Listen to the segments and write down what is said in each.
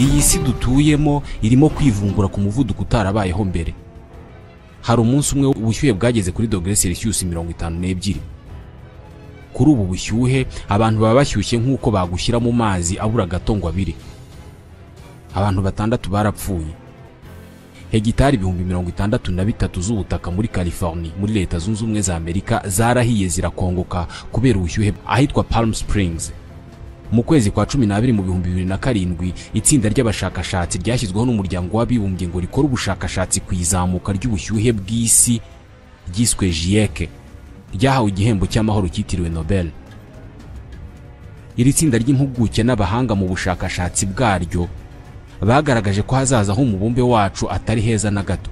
Iyi si dutuyemo irimo kwivumbura ku muvuduko utarabayeho mbere. Hari umunsi umwe ubushyuhe bwageze kuri dogere Celsius 52. Kuri ubu bushyuhe abantu baba bashyushye nk'uko bagushyira mu mazi abura gato ngo abire. Abantu 6 barapfuye. Hegitari 63,000 z'ubutaka muri California muri Leta Zunze Ubumwe za Amerika zarahiye zirakongoka kubera ubushyuhe ahitwa Palm Springs. Mu kwezi kwa 12 mu 2007 itsinda ry'abashakashatsi ryashyizweho n'umuryango w'abibumbye ngo rikore ubushakashatsi ku izamuka ry'ubushyuhe bw'isi ryiswe GIEC, ryahawe igihembo cy'amahoro cyitiriwe Nobel. Iri tsinda ry'impuguke n'abahanga mu bushakashatsi bwaryo bagaragaje ko hazaza h'umubumbe wacu atari heza na gato.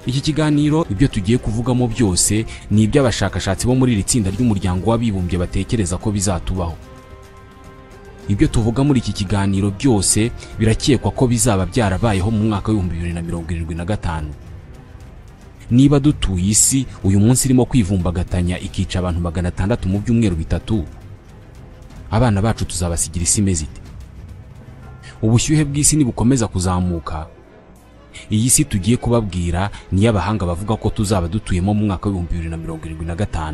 Iki kiganiro ibyo tugiye kuvugamo byose ni iby'abashakashatsi bo muri iri tsinda ry'umuryango w'abibumbye batekereza ko bizatubaho. Ibyo tuvuga muri iki kiganiro byose birakekwa ko bizaba byarabayeho mu mwaka w'ibihumbi 2075. Niba dutuye isi uyu munsi irimo kwivumbagatanya ikica abantu 600 mu byumweru 3, abana bacu tuzabasigira isi imeze ite? Ubushyuhe bw'isi nibukomeza kuzamuka, iyi si tugiye kubabwira ni y'abahanga bavuga ko tuzaba dutuyemo mu mwaka w'ibihumbi 2075.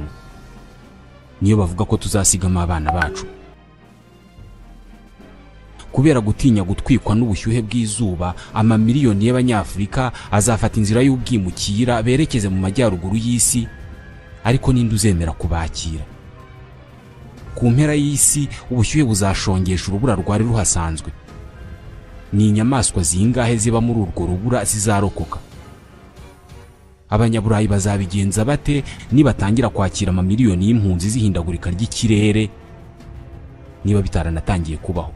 Niyo bavuga ko tuzasigamo abana bacu. Kubera gutinya gutwikwa n'ubushyuhe bw'izuba, amamiliyoni y'Abanyafurika azafata inzira y'ubwimukira berekeze mu majyaruguru y'isi, ariko ninde uzemera kubakira? Ku mpera y'isi ubushyuhe buzashongesha urubura rwari ruhasanzwe. Ni inyamaswa zingahe ziba muri urwo rubura zizarokoka? Abanyaburayi bazabigenza bate nibatangira kwakira amamiliyoni y'impunzi zihindagurika ry'ikirere niba bitaranatangiye kubaho?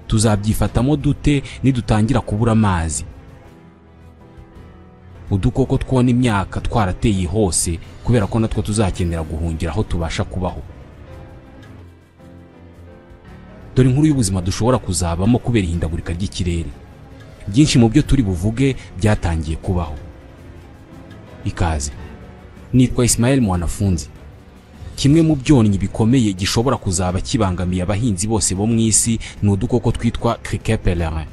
Tuzabyifatamo dute nidutangira kubura amazi? Udukoko twona imyaka twarateye hose kubera ko natwo tuzakenera guhungira aho tubasha kubaho. Dore inkuru y'ubuzima dushobora kuzabamo kubera ihindagurika ry'ikirere. Byinshi mu byo turi buvuge byatangiye kubaho. Ikaze. Nitwa Ismael Mwanafunzi. Kimwe mu byonnyi bikomeye gishobora kuzaba kibangamiye abahinzi bose bo mu isi ni udukoko twitwa criquet pèlerin.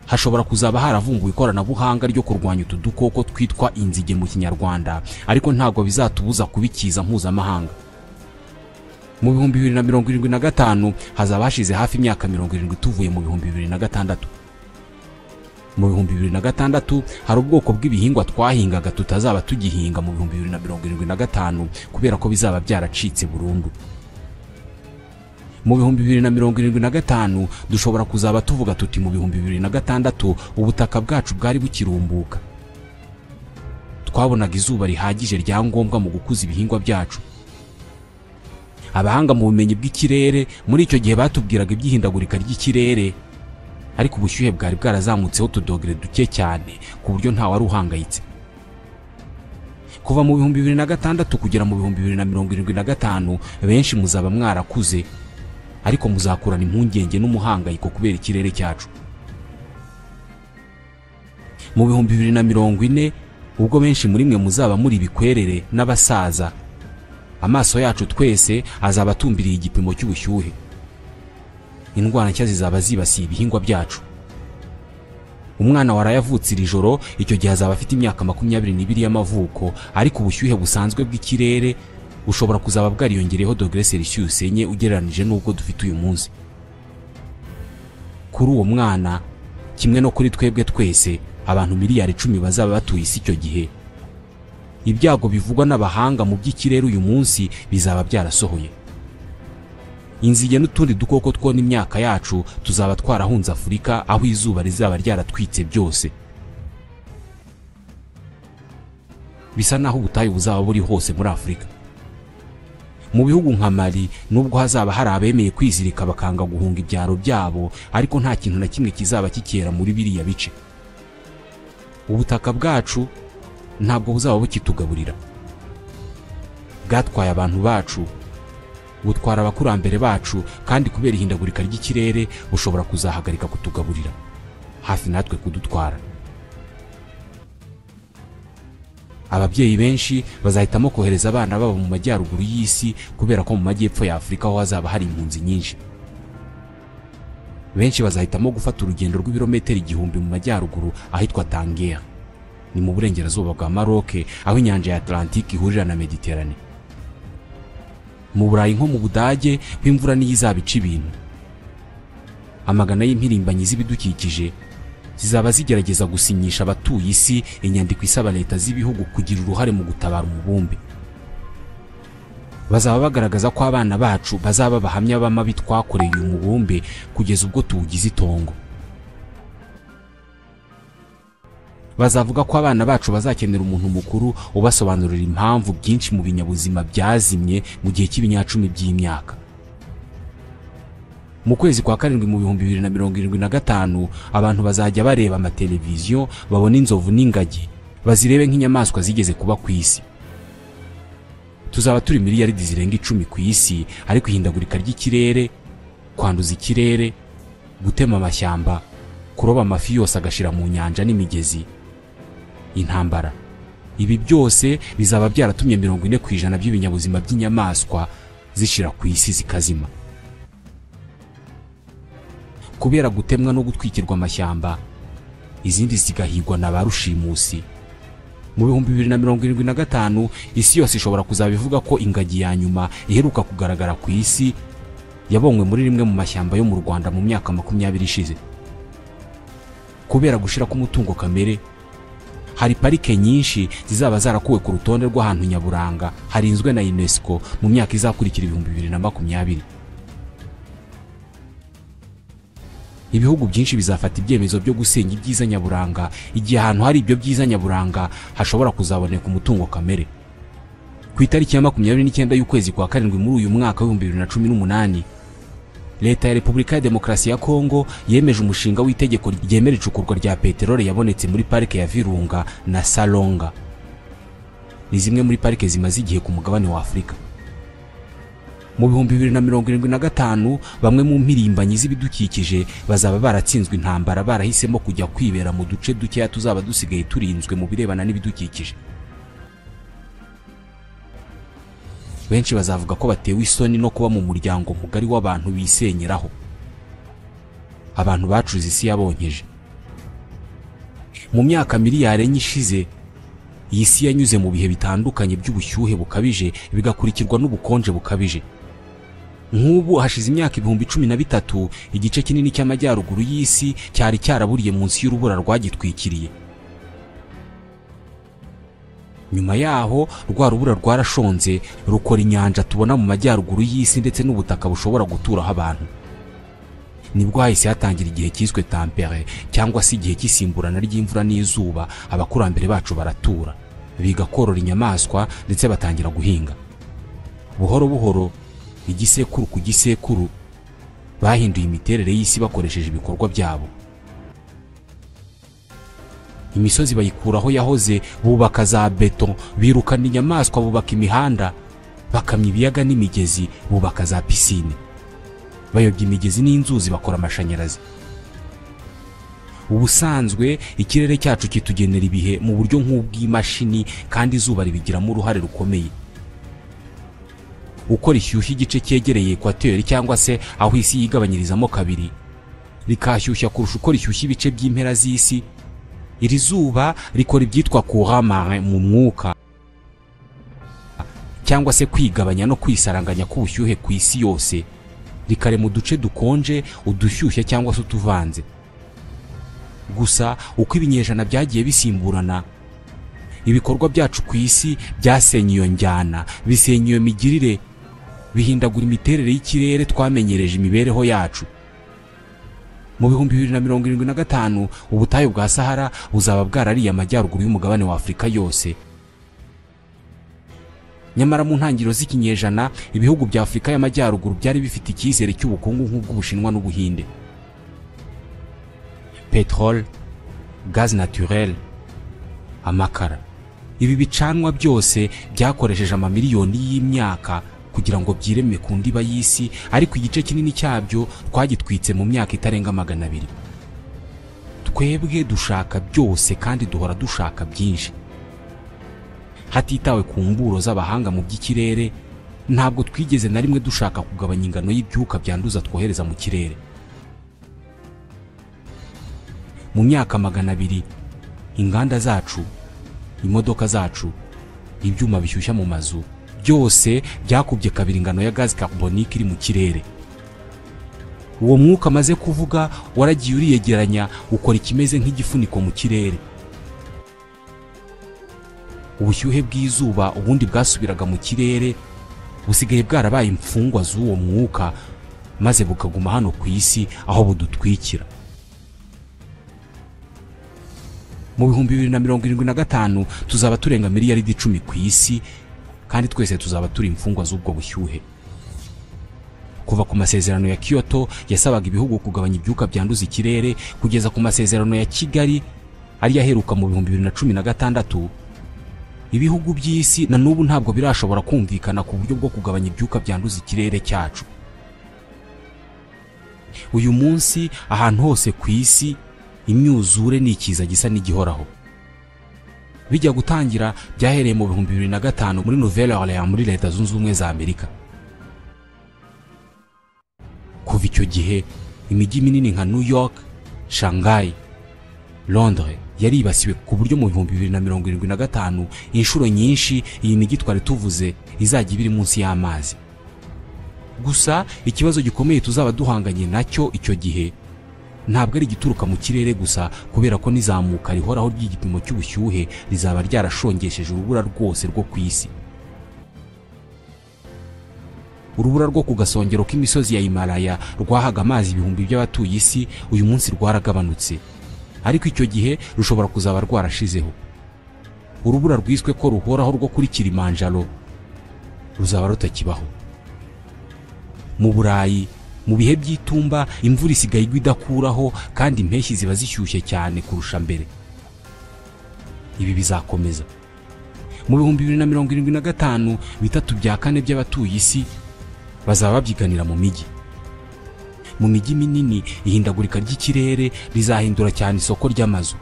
Hashobora kuzaba haravumbuwe ikoranabuhanga ryo kurwanya utu dukoko twitwa inzige mu Kinyarwanda, ariko ntabwo bizatubuza kubikiza mpuzamahanga. Mu 2075 hazaba hashize hafi imyaka 70 tuvuye mu 2006. Mu 2006 hari ubwoko bw'ibihingwa twahingaga tutazaba tugihinga mu 2075 kubera ko bizaba byaracitse burundu. Mu 2075 dushobora kuzaba tuvuga tuti mu 2006 ubutaka bwacu bwari bukirumbuka. Twabonaga izuba rihagije rya ngombwa mu gukuza ibihingwa byacu. Abahanga mu bumenyi bw'ikirere muri icyo gihe batubwiraga iby'ihindagurika ry'ikirere, ariko ubushyuhe bwari bwarazamutseho utudogere duke cyane ku buryo nta wari uhangayitse. Kuva mu 2006 kugera mu 2075 benshi muzaba mwarakuze, ariko muzakurana impungenge n'umuhangayiko kubera ikirere cyacu. Mu 2040 ubwo benshi muri mwe muzaba muri bikwerere n'abasaza, amaso yacu twese azaba atumbiriye igipimo cy'ubushyuhe. Indwara nshya zizaba zibasiye ibihingwa byacu. Umwana warayavutse iri joro icyo gihe azaba afite imyaka 22 y'amavuko, ariko ubushyuhe busanzwe bw'ikirere bushobora kuzaba bwariyongereyeho dogere Celsius 4 ugereranije n'ubwo dufite uyu munsi. Kuri uwo mwana kimwe no kuri twebwe twese abantu miliyari 10 bazaba batuye isi icyo gihe, ibyago bivugwa n'abahanga mu by'ikirere uyu munsi bizaba byarasohoye. Inzige n'utundi dukoko twona imyaka yacu tuzaba twarahunze Afurika aho izuba rizaba ryaratwitse byose. Bisa naho ubutayu buzaba buri hose muri Afurika. Mu bihugu nka Mali nubwo hazaba hari abemeye kwizirika bakanga guhunga ibyaro byabo, ariko nta kintu na kimwe kizaba kikera muri biriya bice. Ubutaka bwacu ntabwo buzaba bukitugaburira. Bwatwaye abantu bacu, butwara abakurambere bacu, kandi kubera ihindagurika ry'ikirere bushobora kuzahagarika kutugaburira, hafi natwe kudutwara. Ababyeyi benshi bazahitamo kohereza abana babo mu majyaruguru y'isi kubera ko mu majyepfo ya Afurika ho hazaba hari impunzi nyinshi. Benshi bazahitamo gufata urugendo rw'ibirometero 1000 mu majyaruguru ahitwa Tanger, ni mu burengerazuba bwa Maroc, aho inyanja ya Atlantique ihurira na Mediterane. Mu Burayi nko mu Budage imvura niyo izabica ibintu. Amagana y'impirimbanyi z'ibidukikije zizaba zigerageza gusinyisha abatuye isi inyandiko isaba leta z'ibihugu kugira uruhare mu gutabara umubumbe. Bazaba bagaragaza ko abana bacu bazaba bahamya b'amabi twakoreye uyu mubumbe kugeza ubwo tuwugize itongo. Bazavuga ko abana bacu bazakenera umuntu mukuru ubasobanurira impamvu byinshi mu binyabuzima byazimye mu gihe cy'ibinyacumi by'imyaka. Mu kwezi kwa karindwi mu 2075 abantu bazajya bareba amateleviziyo babona inzovu n'ingagi, bazirebe nk'inyamaswa zigeze kuba ku isi. Tuzaba turi miliyaridi zirenga 10 ku isi, ariko ihindagurika ry'ikirere, kwanduza ikirere, gutema amashyamba, kuroba amafi yose agashira mu nyanja n'imigezi, intambara, ibi byose bizaba byaratumye 40% by'ibinyabuzima by'inyamaswa zishira ku isi zikazima. Kubera gutemwa no gutwikirwa amashyamba, izindi zigahigwa na ba rushimusi. Mu 2075 isi yose ishobora kuzabivuga ko ingagi ya nyuma iheruka kugaragara ku isi yabonywe muri rimwe mu mashyamba yo mu Rwanda mu myaka 20 ishize. Kubera gushira k'umutungo kamere, hari parike nyinshi zizaba zarakuwe ku rutonde rw'ahantu nyaburanga harinzwe na UNESCO mu myaka izakurikira 2020. Ibihugu byinshi bizafata ibyemezo byo gusenya ibyiza nyaburanga igihe ahantu hari ibyo byiza nyaburanga hashobora kuzaboneka umutungo kamere. Ku itariki ya 29 y'ukwezi kwa karindwi muri uyu mwaka wa 2018, Leta ya Repubulika ya Demokarasi ya Kongo yemeje umushinga w'itegeko ryemera icukurwa rya peteroli yabonetse muri parike ya Virunga na Salonga. Ni zimwe muri parike zimaze igihe ku mugabane wa Afurika. Mu 2075 bamwe mu mpirimbanyi z'ibidukikije bazaba baratsinzwe intambara, barahisemo kujya kwibera mu duce dukeya tuzaba dusigaye turinzwe mu birebana n'ibidukikije. Benshi bazavuga ko batewe isoni no kuba mu muryango mugari w'abantu bisenyeraho, abantu bacuze isi yabonkeje. Mu myaka miliyari 4 ishize, iyi si yanyuze mu bihe bitandukanye by'ubushyuhe bukabije bigakurikirwa n'ubukonje bukabije. Nk'ubu hashize imyaka 13,000 igice kinini cy'amajyaruguru y'isi cyari cyaraburiye munsi y'urubura rwagitwikiriye. Nyuma yaho rwa rubura rwarashonze rukora inyanja tubona mu majyaruguru y'isi ndetse n'ubutaka bushobora guturaho abantu. Nibwo hahise hatangira igihe cyiswe tempere cyangwa se igihe cy'isimburana ry'imvura n'izuba. Abakurambere bacu baratura, biga korora inyamaswa ndetse batangira guhinga. Buhoro buhoro, igisekuru ku gisekuru, bahinduye imiterere y'isi bakoresheje ibikorwa byabo. Imisozi bayikuraho yahoze, bubaka za beton, birukana inyamaswa, bubaka imihanda, bakamya ibiyaga n'imigezi, bubaka za pisine, bayobya imigezi n'inzuzi, bakora amashanyarazi. Ubusanzwe ikirere cyacu kitugenera ibihe mu buryo nk'ubw'imashini, kandi izuba ribigiramo uruhare rukomeye. Uko rishyushya igice cyegereye ekwateri cyangwa se aho isi yigabanyirizamo kabiri, rikashyushya kurusha uko rishyushya ibice by'impera z'isi. Iri zuba rikora ibyitwa courant marin mu mwuka cyangwa se kwigabanya no kwisaranganya k'ubushyuhe ku isi yose, rikarema uduce dukonje, udushyushye cyangwa se utuvanze. Gusa uko ibinyejana byagiye bisimburana, ibikorwa byacu ku isi byasenye iyo njyana, bisenya iyo migirire, bihindagura imiterere y'ikirere twamenyereje imibereho yacu. Mu 2075 ubutayu bwa Sahara buzaba bwarariye amajyaruguru y'umugabane wa Afurika yose. Nyamara mu ntangiriro z'ikinyejana, ibihugu bya Afurika y'amajyaruguru byari bifite icyizere cy'ubukungu nk'ubw'Ubushinwa n'Ubuhinde. Petrole, gaz naturel, amakara, ibi bicanwa byose byakoresheje amamiliyoni y'imyaka kugira ngo byireme ku ndiba y'isi, ariko igice kinini cyabyo twagitwitse mu myaka itarenga 200. Twebwe dushaka byose kandi duhora dushaka byinshi. Hatitawe ku mburo z'abahanga mu by'ikirere, ntabwo twigeze na rimwe dushaka kugabanya ingano y'ibyuka byanduza twohereza mu kirere. Mu myaka 200, inganda zacu, imodoka zacu, ibyuma bishyushya mu mazu, byose byakubye kabiri ingano ya gaz carbonique iri mu kirere. Uwo mwuka amaze kuvuga waragiye uriyegeranya ukora ikimeze nk'igifuniko mu kirere. Ubushyuhe bw'izuba ubundi bwasubiraga mu kirere busigaye bwarabaye imfungwa z'uwo mwuka, maze bukaguma hano ku isi aho budutwikira. Mu 2075 tuzaba turenga miliyaridi 10 ku isi, kandi twese tuzaba turi imfungwa z'ubwo bushyuhe. Kuva ku masezerano ya Kyoto yasabaga ibihugu kugabanya ibyuka byanduza ikirere kugeza ku masezerano ya Kigali ari yaheruka mu 2016, ibihugu by'isi na n'ubu ntabwo birashobora kumvikana ku buryo bwo kugabanya ibyuka byanduza ikirere cyacu. Uyu munsi ahantu hose ku isi imyuzure ni ikiza gisa n'igihoraho. Bijya gutangira byahereye mu 2005 muri Nouvelle-Orléans muri Leta Zunze Ubumwe za Amerika. Kuva icyo gihe imijyi minini nka New York, Shanghai, Londres yaribasiwe ku buryo mu 2075 inshuro nyinshi iyi mijyi twari tuvuze izajya ibiri munsi y'amazi. Gusa ikibazo gikomeye tuzaba duhanganye nacyo icyo gihe ntabwo ari igituruka mu kirere gusa, kubera ko nizamuka rihoraho ry'igipimo cy'ubushyuhe rizaba ryarashongesheje urubura rwose rwo ku isi. Urubura rwo ku gasongero k'imisozi ya Himalaya rwahaga amazi ibihumbi by'abatuye isi, uyu munsi rwaragabanutse, ariko icyo gihe rushobora kuzaba rwarashizeho. Urubura rwiswe ko ruhoraho rwo kuri Kilimanjaro ruzaba rutakibaho. Mu Burayi mu bihe by'itumba imvura isigaye igwa idakuraho, kandi impeshyi ziba zishyushye cyane kurusha mbere. Ibi bizakomeza. Mu 2075 3/4 by'abatuye isi bazaba babyiganira mu mijyi. Mu mijyi minini ihindagurika ry'ikirere rizahindura cyane isoko ry'amazu.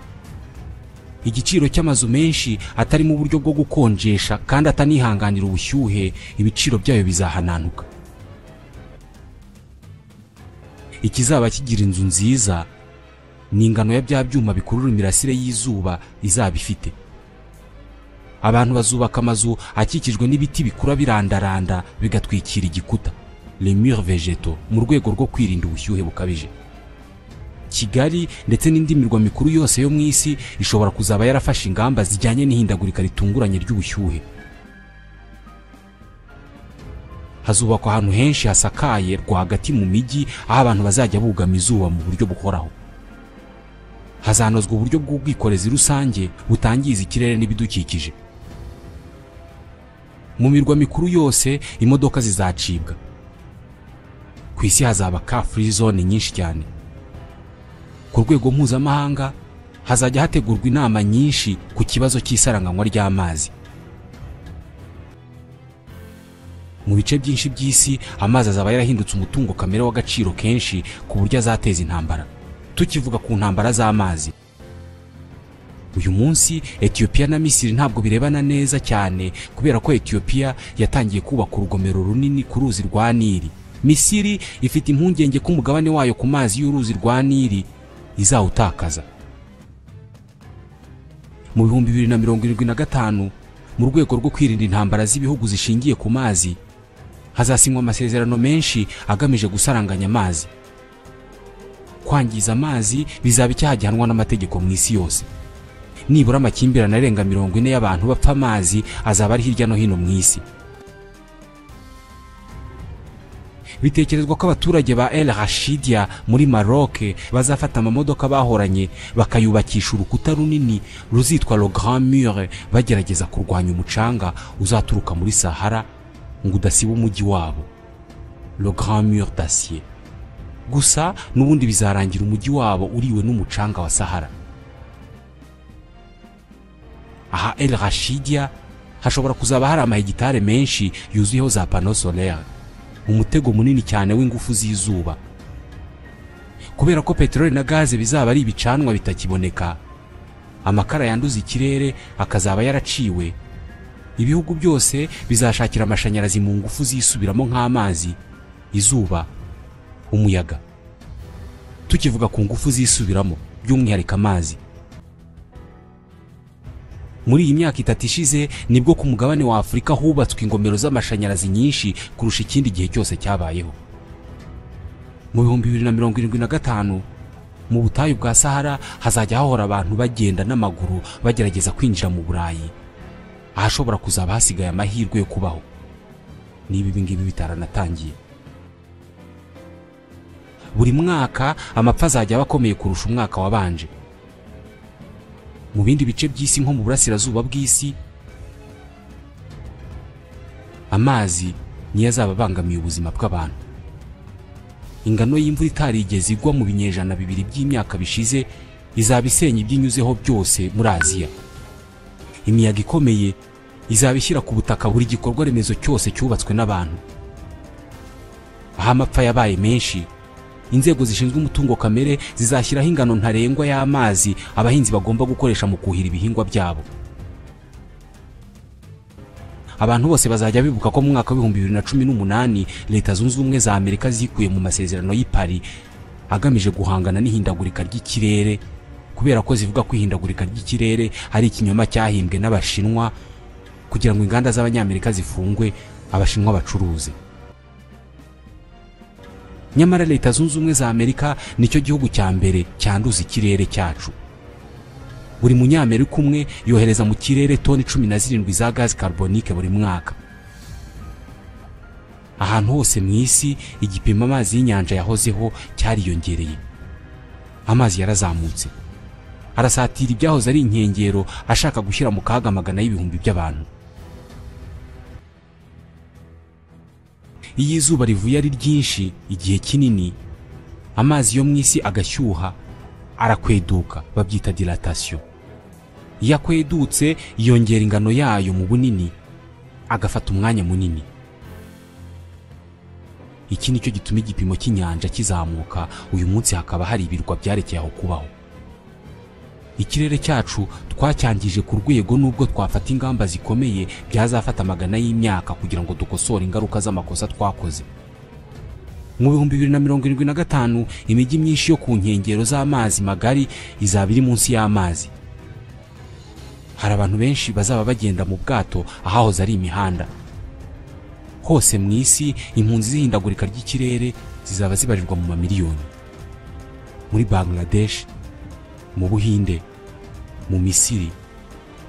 Igiciro cy'amazu menshi atari mu buryo bwo gukonjesha kandi atanihanganira ubushyuhe, ibiciro byayo bizahananuka. Ikizaba kigira inzu nziza ni ingano ya bya byuma bikurura imirasire y'izuba izaba ifite. Abantu bazubaka amazu akikijwe n'ibiti bikura birandaranda bigatwikira igikuta, les murs végétaux, mu rwego rwo kwirinda ubushyuhe bukabije. Kigali ndetse n'indi mirwa mikuru yose yo mu isi ishobora kuzaba yarafashe ingamba zijyanye n'ihindagurika ritunguranye ry'ubushyuhe. Hazubakwa ahantu henshi hasakaye rwagati mu mijyi, aho abantu bazajya bugama izuba mu buryo buhoraho. Hazanozwa uburyo bw'ubwikorezi rusange butangiza ikirere n'ibidukikije. Mu mirwa mikuru yose imodoka zizacibwa. Ku isi hazaba car free zone nyinshi cyane. Ku rwego mpuzamahanga hazajya hategurwa inama nyinshi ku kibazo cy'isaranganywa ry'amazi. Mu bice byinshi by'isi amazi azaba yarahindutse umutungo kamere w'agaciro kenshi ku buryo azateza intambara. Tukivuga ku ntambara z'amazi, uyu munsi Ethiopia na Misiri ntabwo birebana neza cyane, kubera ko Ethiopia yatangiye kubaka urugomero runini ku ruzi rwa Nili. Misiri ifite impungenge ko umugabane wayo ku mazi y'uruzi rwa Nili izawutakaza. Mu 2075, mu rwego rwo kwirinda intambara z'ibihugu zishingiye ku mazi, hazasinywa amasezerano menshi agamije gusaranganya amazi. Kwangiza amazi bizaba icyaha gihanwa n'amategeko mu isi yose. Nibura amakimbirane arenga 40 y'abantu bapfa amazi azaba ari hirya no hino mu isi. Bitekerezwa ko abaturage ba El Rashidia muri Maroc bazafata amamodoka bahoranye bakayubakisha urukuta runini ruzitwa Le Grand Mur, bagerageza kurwanya umucanga uzaturuka muri Sahara ngo udasiba umujyi wabo, Le Grand Mur d'acier. Gusa n'ubundi bizarangira umujyi wabo uriwe n'umucanga wa Sahara. Aha El Rashidia hashobora kuzaba hari amahegitare menshi yuzuyeho za panneaux solaires, umutego munini cyane w'ingufu z'izuba. Kubera ko peteroli na gaze bizaba ari ibicanwa bitakiboneka, amakara yanduza ikirere akazaba yaraciwe, Ibihugu byose bizashakira amashanyarazi mu ngufu zisubiramo nk'amazi, izuba, umuyaga. Tukivuga ku ngufu zisubiramo by'umwihariko amazi, muri iyi myaka 3 ishize nibwo ku mugabane wa Afurika hubatswe ingomero z'amashanyarazi nyinshi kurusha ikindi gihe cyose cyabayeho. Mu 2075 mu butayu bwa Sahara hazajya hahora abantu bagenda n'amaguru bagerageza kwinjira mu Burayi, ahashobora kuzaba hasigaye amahirwe yo kubaho niba ibi ngibi bitaranatangiye. Buri mwaka amapfa azajya abakomeye kurusha umwaka wabanje. Mu bindi bice by'isi nko mu burasirazuba bw'isi, amazi niyo azaba abangamiye ubuzima bw'abantu. Ingano y'imvura itarigeze igwa mu binyejana 2 by'imyaka bishize izaba isenya ibyinyuzeho byose muri Aziya. Imiyaga ikomeye izaba ishyira ku butaka buri gikorwa remezo cyose cyubatswe n'abantu. Aho amapfa yabaye menshi, inzego zishinzwe umutungo kamere zizashyiraho ingano ntarengwa y'amazi abahinzi bagomba gukoresha mu kuhira ibihingwa byabo. Abantu bose bazajya bibuka ko mu mwaka wa 2018 Leta Zunze Ubumwe za Amerika zikuye mu masezerano y'i Paris agamije guhangana n'ihindagurika ry'ikirere, kubera ko zivuga ko ihindagurika ry'ikirere ari ikinyoma cyahimbwe n'Abashinwa kugira ngo inganda z'Abanyamerika zifungwe, Abashinwa bacuruze. Nyamara Leta Zunze Ubumwe za Amerika nicyo gihugu cya mbere cyanduza ikirere cyacu. Buri munyamerika umwe yohereza mu kirere toni 17 za gaz carbonique buri mwaka. Ahantu hose mu isi igipimo amazi y'inyanja yahozeho cyariyongereye. Amazi yarazamutse, arasatira ibyahoze ari inkengero, ashaka gushyira mu kaga magana y'ibihumbi by'abantu. Iyo izuba rivuye ari ryinshi igihe kinini, amazi yo mu isi agashyuha, arakweduka, babyita dilatation. Iyo akwedutse yongera ingano yayo mu bunini, agafata umwanya munini. Iki nicyo gituma igipimo cy'inyanja kizamuka. Uyu munsi hakaba hari ibirwa byarekeye aho kubaho. Ikirere cyacu twacyangije ku rwego nubwo twafata ingamba zikomeye byazafata amagana y'imyaka kugira ngo dukosore ingaruka z'amakosa twakoze. Mu 2075 imijyi myinshi yo ku nkengero z'amazi magari izaba iri munsi y'amazi. Hari abantu benshi bazaba bagenda mu bwato ahahoze ari imihanda. Hose mu isi impunzi z'ihindagurika ry'ikirere zizaba zibarirwa mu mamiliyoni. Muri Bangladesh, mu Buhinde, mu Misiri,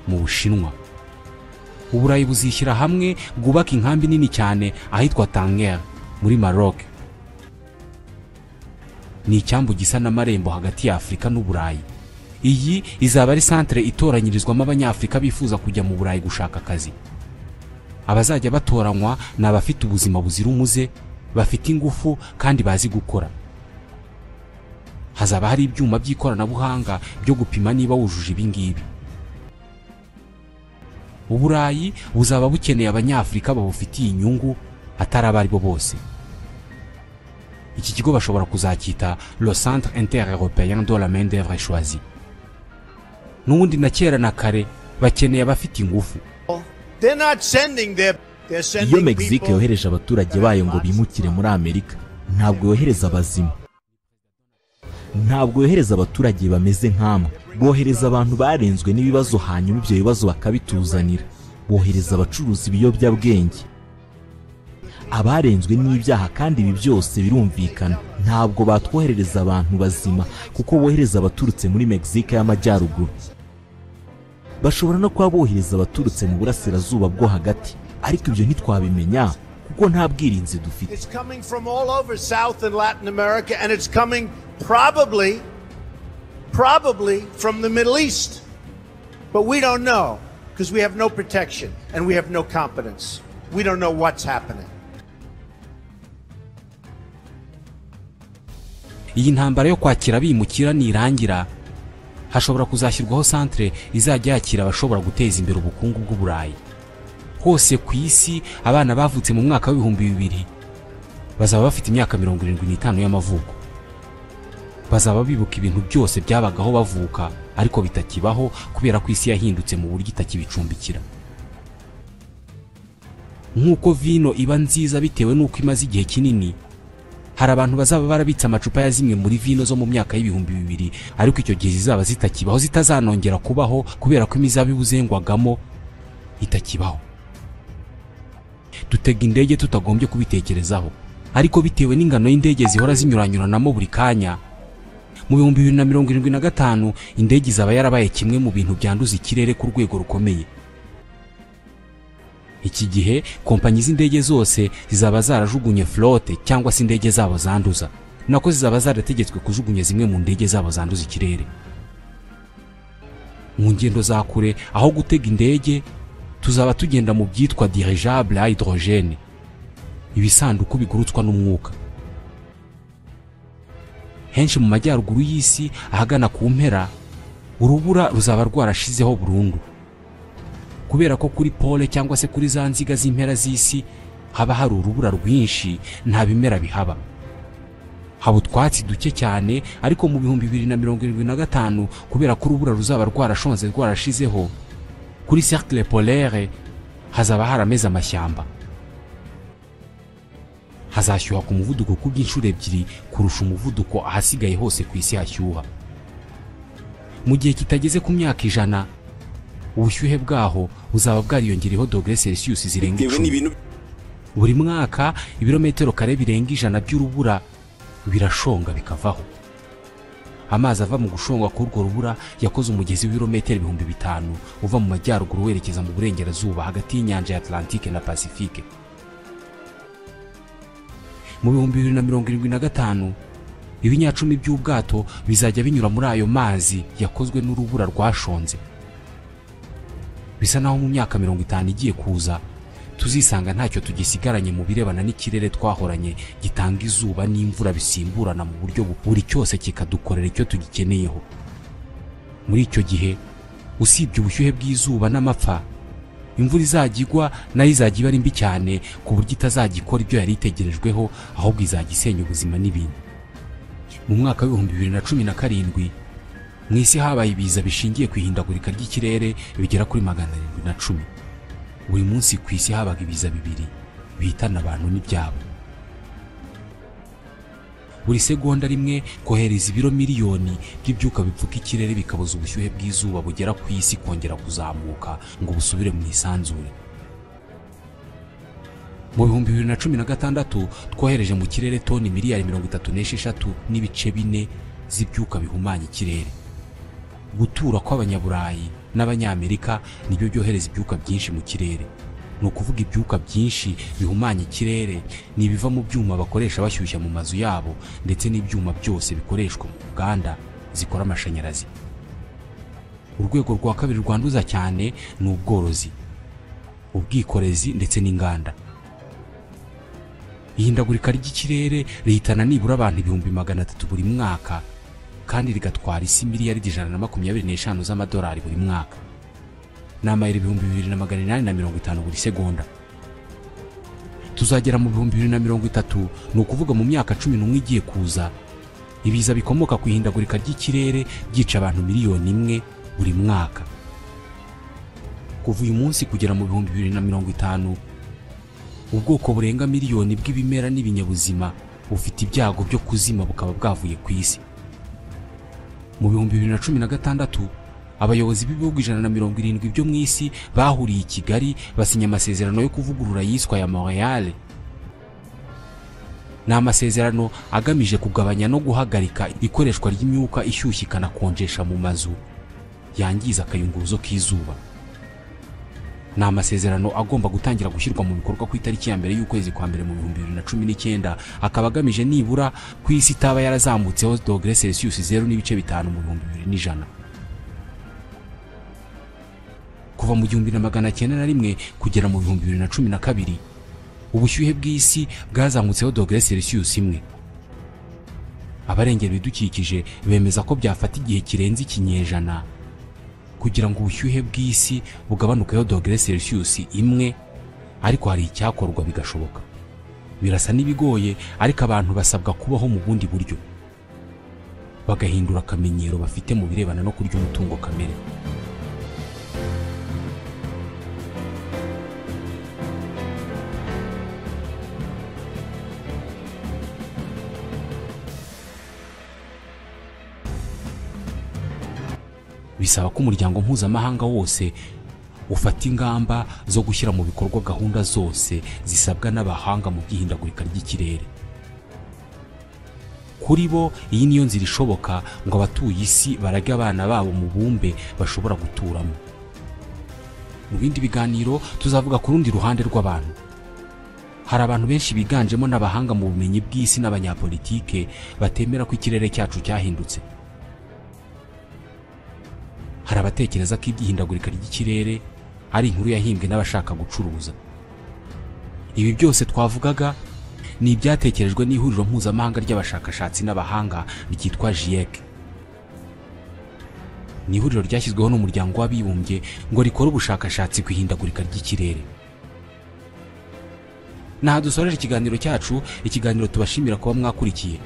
mu Bushinwa. Uburayi buzishyira hamwe bwubaka inkambi nini cyane ahitwa Tanger muri Maroc. Ni icyambu gisa n'amarembo hagati ya Afurika n'Uburayi. Iyi izaba ari centre itoranyirizwamo Abanyafurika bifuza kujya mu Burayi gushaka akazi. Abazajya batoranywa ni abafite ubuzima buzira umuze, bafite ingufu kandi bazi gukora. Hazaba hari ibyuma by'ikoranabuhanga byo gupima niba wujuje ibi ngibi. Uburayi buzaba bukeneye Abanyafurika babufitiye inyungu, atari abari bo bose. Iki kigo bashobora kuzacyita Le Centre Inter-Européen de la Main-d'œuvre Choisie. N'ubundi na kera na kare bakeneye abafite ingufu. Iyo Mexique yohereje abaturage bayo ngo bimukire muri Amerika, ntabwo yohereza abazima, ntabwo yohereza abaturage bameze nk'amwe. Bohereza abantu barenzwe n'ibibazo, hanyuma ibyo bibazo bakabituzanira. Bohereza abacuruzi ibiyobyabwenge, abarenzwe n'ibyaha, kandi ibi byose birumvikana. Ntabwo batwoherereza abantu bazima kuko bohereza abaturutse muri Mexique y'Amajyaruguru. Bashobora no kuba bohereza abaturutse mu burasirazuba bwo hagati, ariko ibyo ntitwabimenya kuko nta bwirinzi dufite. It's coming from all over South and Latin America, and it's coming probably from the Middle East. But we don't know because we have no protection and we have no competence. We don't know what's happening. Iyi ntambara yo kwakira abimukira nirangira, hashobora kuzashyirwaho centre izajya yakira abashobora guteza imbere ubukungu bw'Uburayi. Hose ku isi abana bavutse mu mwaka wa 2000 bazaba bafite imyaka 75 y'amavuko. Bazaba bibuka ibintu byose byabagaho bavuka, ariko bitakibaho kubera ko isi yahindutse mu buryo itakibicumbikira. Nk'uko vino iba nziza bitewe n'uko imaze igihe kinini, hari abantu bazaba barabitse amacupa ya zimwe muri vino zo mu myaka y'2000, ariko icyo gihe zizaba zitakibaho, zitazanongera kubaho kubera ko imizabibu zengwagamo itakibaho. Dutega indege tutagombye kubitekerezaho, ariko bitewe n'ingano y'indege zihora zinyuranyuranamo buri kanya, mu 2075 indege izaba yarabaye kimwe mu bintu byanduza ikirere ku rwego rukomeye. Iki gihe kompanyi z'indege zose zizaba zarajugunye flotte cyangwa se indege zabo zanduza, nako zizaba zarategetswe kujugunya zimwe mu ndege zabo zanduza ikirere. Mu ngendo za kure aho gutega indege tuzaba tugenda mu byitwa dirigeable à hydrogène, ibisanduku bigurutswa n'umwuka. Henshi mu majyaruguru y'isi ahagana ku mpera, urubura ruzaba rwarashizeho burundu, kubera ko kuri pole cyangwa se kuri za nziga z'impera z'isi haba hari urubura rwinshi, nta bimera bihaba, haba utwatsi duke cyane. Ariko mu 2075, kubera ko urubura ruzaba rwarashonze rwarashizeho, kuri cercle polaire hazaba harameze amashyamba. Hazashyuha ku muvuduko kubw'inshuro 2 kurusha umuvuduko ahasigaye hose ku isi hashyuha. Mu gihe kitageze ku myaka 100, ubushyuhe bwaho buzaba bwariyongereyeho dogere Celsius zirenga 10. Buri mwaka ibirometero kare birenga 100 by'urubura birashonga bikavaho. Amazi ava mu gushonga k'urwo rubura yakoze umugezi w'ibirometero 5000 uva mu majyaruguru werekeza mu burengerazuba hagati y'inyanja ya Atlantique na Pacifique. Mu 2075 ibinyacumi by'ubwato bizajya binyura muri ayo mazi yakozwe n'urubura rwashonze. Bisa naho mu myaka 50 igiye kuza tuzisanga ntacyo tugisigaranye mu birebana n'ikirere twahoranye gitanga izuba n'imvura bisimburana mu buryo buri cyose kikadukorera icyo tugikeneyeho. Muri icyo gihe usibye ubushyuhe bw'izuba n'amapfa, imvura izajya igwa nayo izajya iba ari mbi cyane ku buryo itazajya ikora ibyo yari itegerejweho, ahubwo izajya isenya ubuzima n'ibintu. Mu mwaka wa 2017 mu isi habaye ibiza bishingiye ku ihindagurika ry'ikirere bigera kuri 710. Buri munsi ku isi habaga ibiza 2 bihitana abantu n'ibyabo. Buri segonda rimwe kohereza ibiro miliyoni by'ibyuka bipfuka ikirere bikabuza ubushyuhe bw'izuba bugera ku isi kongera kuzamuka ngo busubire mu isanzure. Mu 2016 twohereje mu kirere toni miliyari 36.4 z'ibyuka bihumanya ikirere. Gutura kw'abanyaburayi n'abanyamerika nibyo byohereza ibyuka byinshi mu kirere. Ni ukuvuga ibyuka byinshi bihumanya ikirere ni ibiva mu byuma bakoresha bashyushya mu mazu yabo, ndetse n'ibyuma byose bikoreshwa mu nganda zikora amashanyarazi. Urwego rwa kabiri rwanduza cyane ni ubworozi, ubwikorezi ndetse n'inganda. Ihindagurika ry'ikirere rihitana nibura abantu 300,000 buri mwaka, kandi rigatwara isi miliyari 125 z'amadolari buri mwaka. Ni amayero 2850 buri segonda. Tuzagera mu 2030, ni ukuvuga mu myaka 11 igiye kuza, ibiza bikomoka ku ihindagurika ry'ikirere byica abantu miliyoni 1 buri mwaka. Kuva uyu munsi kugera mu 2050, ubwoko burenga miliyoni bw'ibimera n'ibinyabuzima bufite ibyago byo kuzima bukaba bwavuye ku isi. Mu 2016 abayobozi b'ibihugu 170 byo mu isi bahuriye i Kigali basinya amasezerano yo kuvugurura yiswa ya Montreal. Ni amasezerano agamije kugabanya no guhagarika ikoreshwa ry'imyuka ishyushye ikanakonjesha mu mazu yangiza akayunguruzo k'izuba. Ni amasezerano agomba gutangira gushyirwa mu bikorwa ku itariki ya 1 y'ukwezi kwa mbere mu 2019, akaba agamije nibura ku isi itaba yarazamutseho dogere Celsius 0.5 mu 2100. Kuva mu 1901 kugera mu 2012 ubushyuhe bw'isi bwazamutseho dogere Celsius 1. Abarengera ibidukikije bemeza ko byafata igihe kirenze ikinyejana kugira ngo ubushyuhe bw'isi bugabanukeho dogere Celsius 1, ariko hari icyakorwa bigashoboka. Birasa n'ibigoye, ariko abantu basabwa kubaho mu bundi buryo, bagahindura akamenyero bafite mu birebana no kurya umutungo kamere. Bisaba ko umuryango mpuzamahanga wose ufata ingamba zo gushyira mu bikorwa gahunda zose zisabwa n'abahanga mu by'ihindagurika ry'ikirere. Kuri bo iyi niyo nzira ishoboka ngo abatuye isi barage abana babo mu bumbe bashobora guturamo. Mu bindi biganiro tuzavuga ku rundi ruhande rw'abantu. Hari abantu benshi biganjemo n'abahanga mu bumenyi bw'isi n'abanyapolitike batemera ko ikirere cyacu cyahindutse. Hari abatekereza ko iby'ihindagurika ry'ikirere ari inkuru yahimbwe n'abashaka gucuruza. Ibi byose twavugaga ni ibyatekerejwe n'ihuriro mpuzamahanga ry'abashakashatsi n'abahanga ryitwa GIEC. Ni ihuriro ryashyizweho n'umuryango w'abibumbye ngo rikore ubushakashatsi ku ihindagurika ry'ikirere. Naha dusoreje ikiganiro cyacu, ikiganiro tubashimira kuba mwakurikiye.